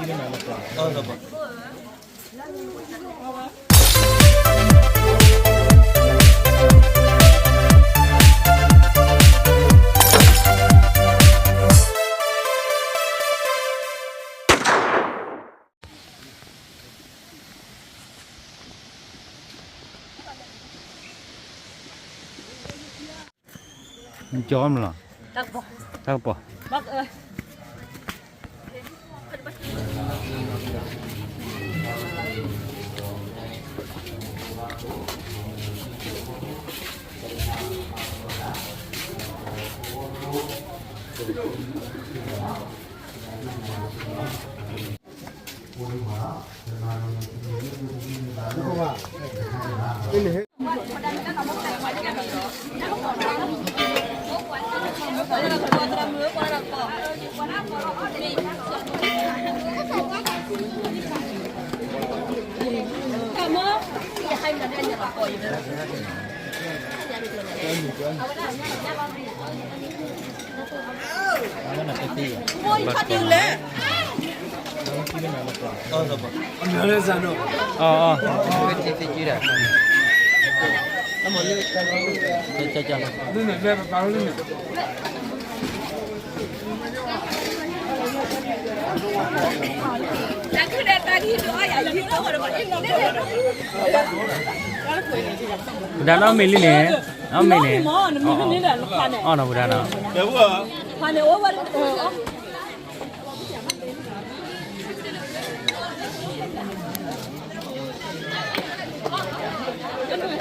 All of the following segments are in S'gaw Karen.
ကၠီမလီၤ, တၢ်ကပီၤ, ပဒၣ်နီၢ်မ့ၢ်လံ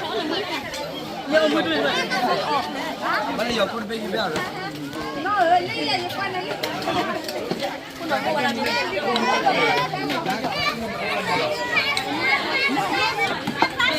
န့ၣ်, နီ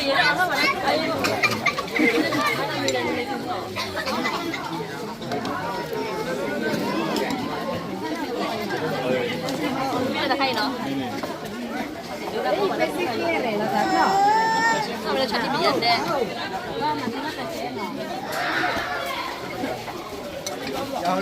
ၢ်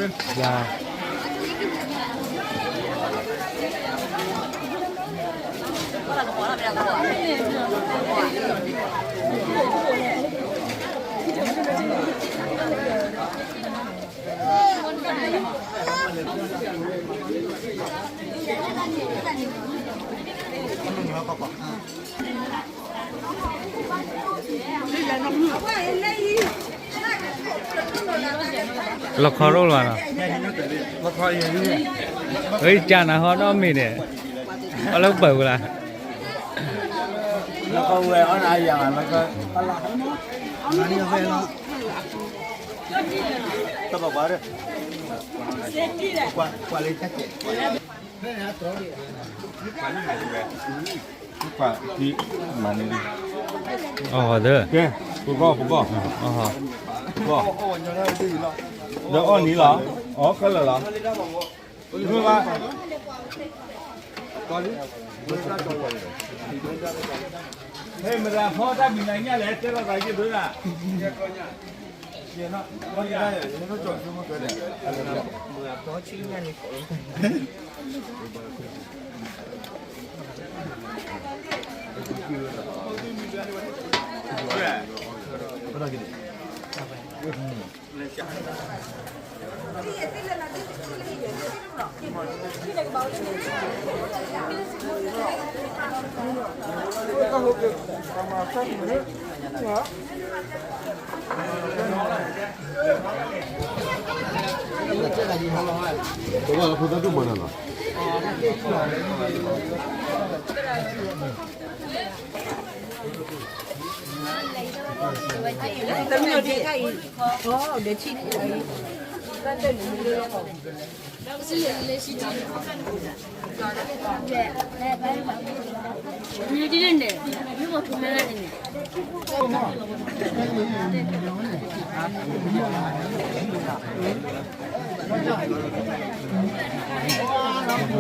မ့ၢ်န့ၣ်, အီၣ်နီၤပဒၣ်နီၤ. လီၤခီရိၣ်လီၤနီၤ, ဝဲကနၤဟီဒီးမ့ၢ်န့ၣ်, အလၢပၢၢ်ဝဲလၢ လီၤခီဝဲအီၣ်နၤယၤလီၤ, တဘၣ်ကွၢ်ဒီး ကွၢ်လၢတၢ်ကဲး ကွၢ်လၢ ကွၢ်လၢ မၤန့ၣ်လံ, အီၣ်ဒီး ကဲ, ပဂီၢ် ပဂီၢ်, ပဂီၢ်, ဒီးအီၣ်နံၤလီၤ, အီၣ်ခဲလၢာ်လီၤ, မ့ၢ်ဘၣ်, ဟဲမတၤဖီတၢ်မံၤနၤညၣ်လဲၣ် တဲလီၤသးယ့ၢ်ဒိၣ်ဒၣ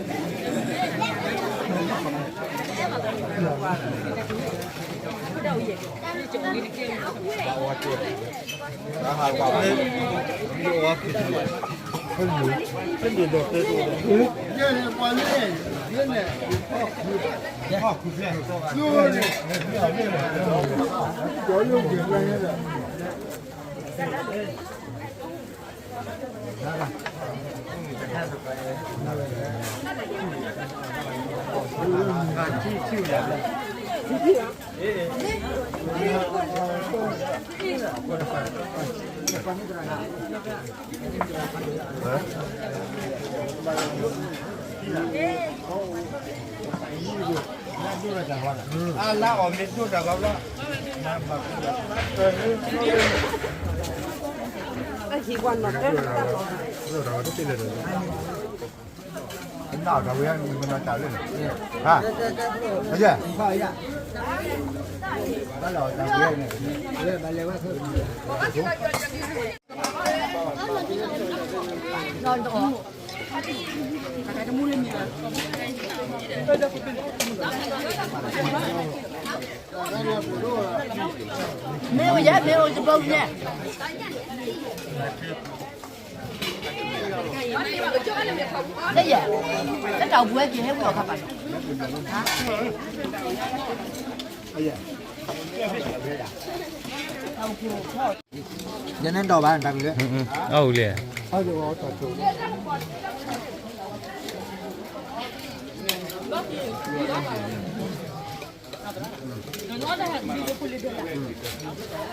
် မ့ၢ်ဝဲယဲ မ့ၢ်ဝဲတဘိညဲ လၢယဲ လၢတၢ်အိၣ်ပူၤဝဲက့ၤဟဲဝံၤအီၤခါပာ်လီၤ ယနဲၣ်ဒီးဘၣ်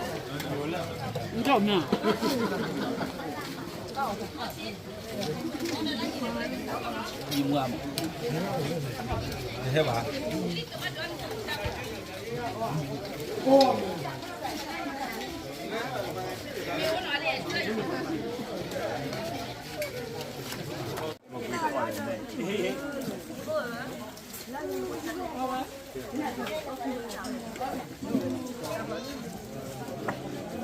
တၢ်မံၤလၢ အအိၣ်လံ ဟဲဘၣ် အမ့ၢ်ဝံၤလံ နီၢ်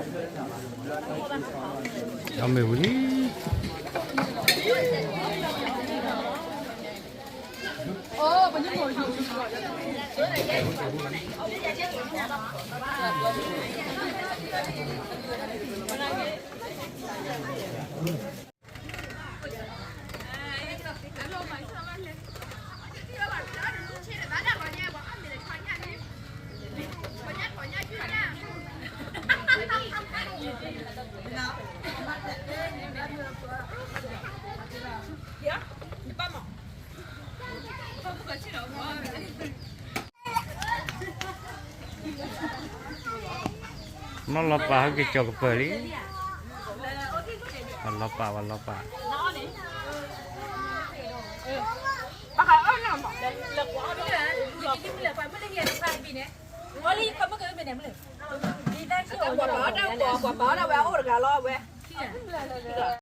လီၤပာ်ဟဲက့ၤကၠီၤကပၢၤလံ, ပှၤလီၤပာ် ပှၤလီၤပာ်, ပှၤပာ်အီၣ်ဒၣ်ဝဲအအိၣ်တဂၤလီၤဝဲ.